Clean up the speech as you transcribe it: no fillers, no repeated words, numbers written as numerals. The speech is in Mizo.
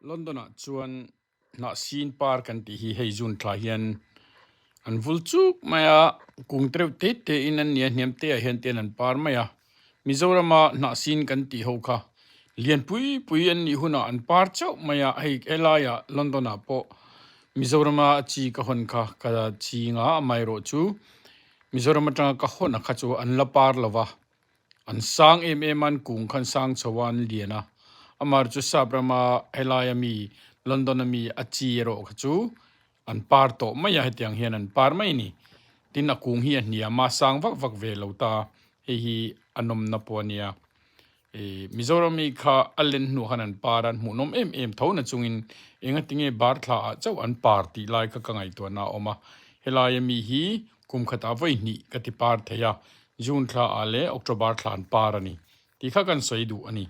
London ah chuan hnah sin par kan tih hi hei June thla hian an vul chuk mai a, kung te reuh te te in an nia hniam te ah hian te an par mai a, Mizorama hnah sin kan tih ho kha lian pui pui an nih hunah an par chauh mai a, hei helaiah London ah pawh Mizorama a chi ka hawn kha ka ching a, amaherawhchu Mizoram atanga ka hawn a kha chu an la par lo va. An sang em em a, an kung khan sang chho a, an lian a. Amar chu sap rama helaia mi, London a mi a chi erawh kha chu an par tawh mai a, hetiang hian an par mai a ni. Tin, a kung hi a hniam a, sang vak vak ve lo ta, hei hi a nawmna pawh a nia. Ih, Mizoram mi kha a len hnuah khan an par a, an hmuhnawm em em tho na chungin engatinge bar thla ah chauh an par tih lai kha ka ngaihtuahna a awm a. Helaia mi hi kum khatah vawi hnih ka ti par thei a, June thla ah leh October thla an par a ni tih kha kan sawi duh a ni.